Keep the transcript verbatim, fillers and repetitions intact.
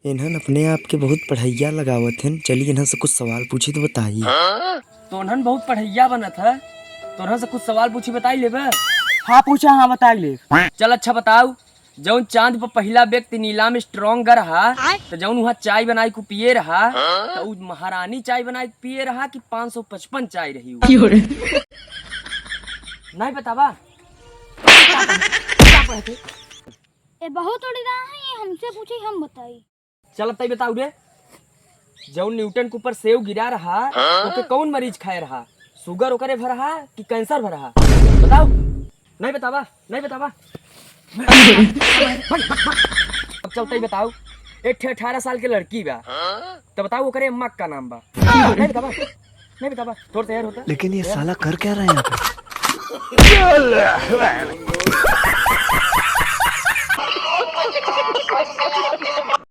इन्हन अपने आप के बहुत पढ़ैया लगावत हन। चली इन्हन से कुछ सवाल पूछी तो बताई। तोन्हन बहुत पढ़ैया बनत है, तोन्हन से कुछ सवाल पूछी बताई लेबे? हाँ पूछा, हाँ बताई ले। चल अच्छा बताओ, जौन चांद पर पहिला व्यक्ति नील आर्मस्ट्रॉन्ग ग रहा, तो जौन वहाँ चाय बनाई को पिए रहा, तो उ महारानी चाय बनाई को पिए रहा कि पाँच सौ पचपन चाय रही उ? नहीं बतावा? ए, बहुत उड़ी रहा है, ये हमसे पूछी, हम बताई। चल, अब तई बताऊ रे, जौन न्यूटन के ऊपर सेव गिरा रहा, ओके कौन मरीज खाए रहा? शुगर ओकरे भर रहा कि कैंसर भर रहा? बताऊ। नहीं बतावा, नहीं बतावा। अब चल, तई बताऊ, एक ठे अठारह साल के लड़की बा, तो बताऊ ओकरे अम्मा का नाम बा? नहीं बतावा, नहीं बतावा, थोड़ा सा यार होता। लेकिन ये साला कर क्या रहा है यहाँ पे?